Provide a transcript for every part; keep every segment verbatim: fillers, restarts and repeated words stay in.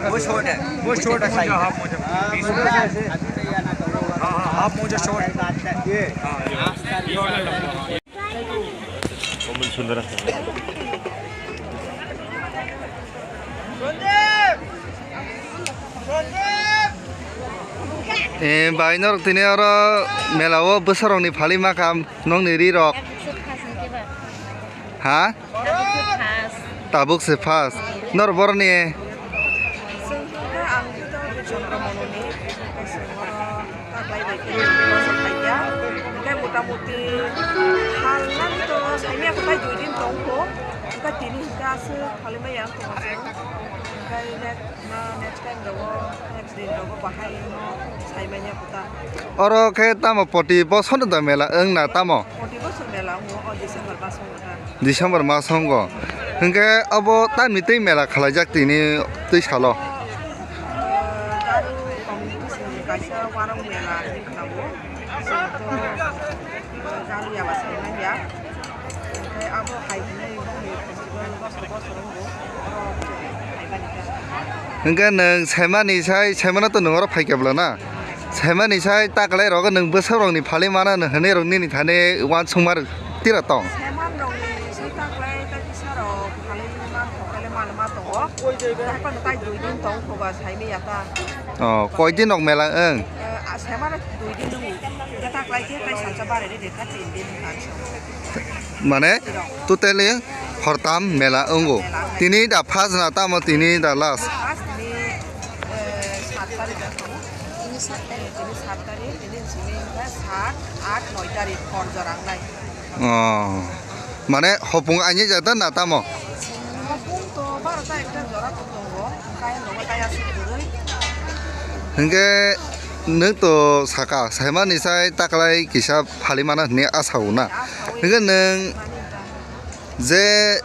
वो छोटा है, वो छोटा है। हाँ, हाँ, हाफ मोजा शॉर्ट। ये। Eh, bai, norok tini oro mela o bwsarokni phalwi ma kha nokni ri rok. Ha? Tabuk se first. Norok boroni? Chwng hwnkhe ang khe to Chandra Mononi, chwng oro taklai bai khe bwswk phaikha. Hwnkhe mota moti hal nang to saimanya kwtai dui din tongkho. Hwnkhe tini hwnkhe aswk phalwi maya wng tongo chwng. Hwnkhe next, next time rogo, next din rogo bahai no saimanya kwtai. Oro khe tamo poti bosonto da mela wng na tamo? Poti bosor mela wngo, o December maso wngo ta. December maso wngo. Hwnkhe abo tamni twi mela khalaijak tini twi salo? Garu community se kaisa warang mela hinwi khwnao. Chwng to garu yaba sai manya. Hwnkhe abo hai hinwi bongni festival bosor bosor wngo. Oro hai mani ta. Hwnkhe nwng saimani sai, saimano to nwng oro phaikha bwla na? Saimani sai taklai rogo nwng bwsarokni phalwi mano hwnwi rok nini thani uansukma tira tong. Saiman rokni sai taklai ta kisa rok phalwi man tong, phalwi man ma tongo. Takhwlano tai dui din tong khoba saimwi ya ta. Oh, koi din rok mela wng? Eh, a, saiman rok dui din wngo. Hwnkhe taklai khe tai salsa bare de de ta tin din wngkha. Mane totally hortam mela wngo. Tini da first na tamo tini da last? First ni, eh, sat tarik. Tini sat tarik, tini sat tarik, tini sini hwnkhe sat, at, noi tarik hor jora wngnai. Oh. Mane hopung ani jata na tamo? Hopung to baro ta ekta jora to tongo, kai nogo tai aswk kwrwi. Hwnkhe nwng to saka, saimani sai taklai kisa phalwi mano hwnwi asa o na. Hwnkhe nwng je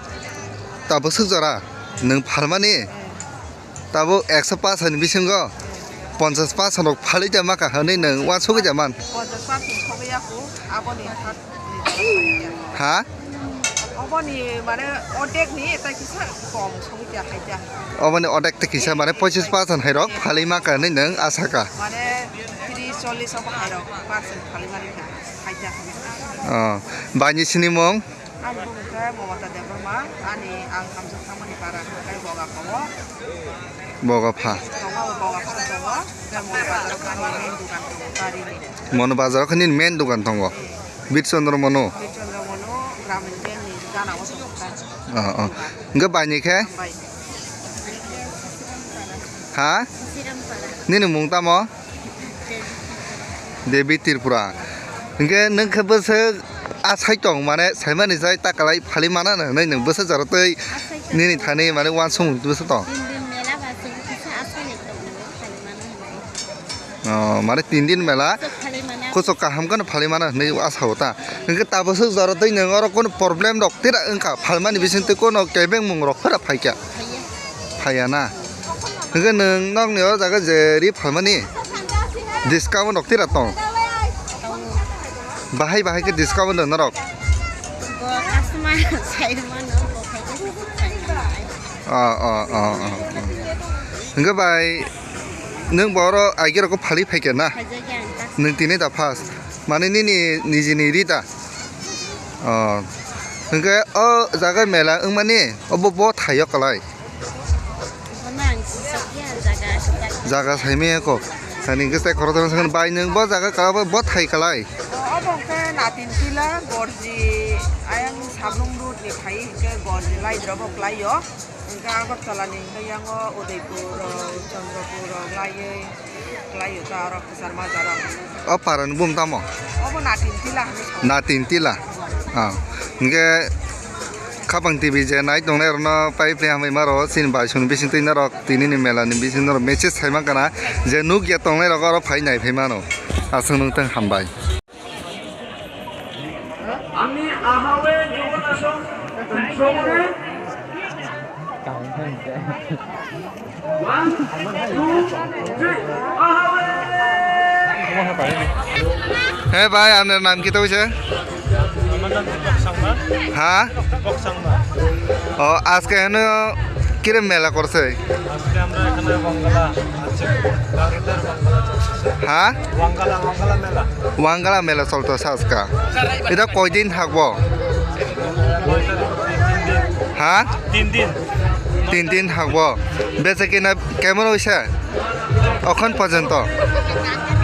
tabuk swk jora nwng phalmani, tabuk ekso paanch ni bisingo ponchas paanch rok phalwi ja maka hwnwi nwng uansugwi ja man. Ponchas paanch ni sogwi ya kho, aboni hat ni jora phalwi ya. Ha? Oboni mane odek ni eta kisa kom sogwi ya hai ja. Oboni odek ta kisa mane pochis percent hai rok phalwi maka hwnwi nwng asa kha. Mane tris chollis obo hai rok percent phalwi mani kha hai ja. Oh, baini sini mung? Ani bumung khe Momota Debbarma, ani ang hamjak thangmani para khe Bogapha o. Bogapha. Tongo, Bogapha tongo. Khe Mono Bazar o khe ani main dukan tongo, gari ni. Mono Bazar o khe nini main dukan tongo? Birchandra Mono? Birchandra Mono, Gramin Bank ni gana o tongo ta. Oh, oh. Hwnkhe baini khe? Bai. Ha? Nini mung tamo? Devi Tripura. Hwnkhe nwng khe bwswk asai tong mane saimani jai takalai phali mana hwnwi nwng bwswk jora tei nini thani mane uansukmung bwswk tong? Tin din mela ba chwng kisa asai tong phali mana hwnwi. Oh, mane tin din mela. Sok phali mana. Kuchuk kaham kheno phali mana hwnwi asa o ta. Hwnkhe tabaswk jora tei nwng oro kono problem rok tira wngkha phalmani bising tei kono kebengmung rok phera phaikha. Phaiya. Phaiya na. Hwnkhe nwng nokni o jaga je ri phalmani discount rok tira tong? Tongo. Bahai bahai khe discount rw norok? Bo customer sai mano, bo khai khe sai mano. Ah, ah, ah, ah, ah. Hwnkhe bai nwng bo oro aigera khe phali phaikha na? Phaijak ya ang ta. Nwng tini da first. Mane nini nijini ri da? Oh. Hwnkhe o jaga mela wngmani obo bo thaio kwlai? Bono ang sisok ya, jaga sijak. Jaga saimaya ko. Ani hwnkhe tei khoroksa sakni bai nwng bo jaga kwlai bo thai kwlai? Obo hwnkhe Natin Tila, Gorji, ayang Sablung road ni phai hwnkhe Gorji lai drobo kwlaio. Hwnkhe Agartala ni hwnkhe yango Udaipur rok, Chandrapur rok laiwi kwlaio ta oro kwchar majaro. O para ni bum tamo? Obo Natin Tila hinwi sao. Natin Tila. Ah. Hwnkhe Khapang T V je nai tongnai rokno pai pli hambai ma rwo chini bai song bising twi norok tini ni mela ni bising norok message sai man kana je nuk ya tongnai rok oro phai nai phai mano. Aswk nwng tong hambai. Ani ahawe jubon asong somone. One, two, three. Ahawe. হ্যাঁ ভাই, আপনার নাম কি তো হইছে? আমার নাম দীপক শর্মা। হ্যাঁ। দীপক শর্মা। ও, আজকে এখানে কিরে মেলা করছে? আজকে আমরা এখানে ওয়াঙ্গালা আছে, ভারতের ওয়াঙ্গালা চলতেছে। হ্যাঁ। ওয়াঙ্গালা, ওয়াঙ্গালা মেলা। ওয়াঙ্গালা মেলা চলতেছে আজকে। এটা কয়দিন থাকবো? নয় তারিখ, তিন দিন। হ্যাঁ। তিন দিন। তিন দিন থাকবো। বেচা কিনা কেমন হইছে? অখন পর্যন্ত?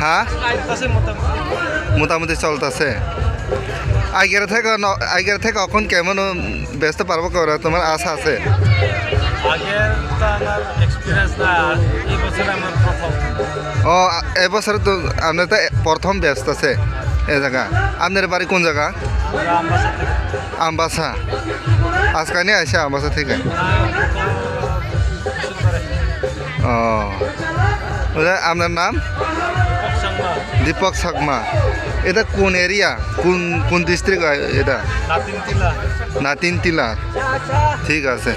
হ্যাঁ। আছে মোটামুটি। মোটামুটি চলতেছে। আগের থেকে ন-, আগের থেকে অখন কেমন বেচতে পারবো করে তোমার আশা আছে? আগের তো আমার এক্সপিরিয়েন্স না, এই বছর আমার প্রথম। ও, এবছর তো আপনার তো প্রথম বেচতেছে এই জায়গা। আপনার বাড়ি কোন জায়গা? আমরা আমবাসা থেকে। আমবাসা। আজকে নিয়ে আসে আমবাসা থেকে। না, গত বছর ধরে। ও। ওটা আপনার নাম? দীপক শর্মা। দীপক শর্মা। এটা কোন এরিয়া? কোন, কোন ডিস্ট্রিক্ট এটা? নাতিনটিলা। নাতিনটিলা। ঠিক আছে।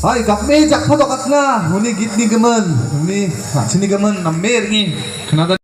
Hai, gakme jakpha dokatna, huni gitni gimon, huni hachini gimon, namme ringi, khna da.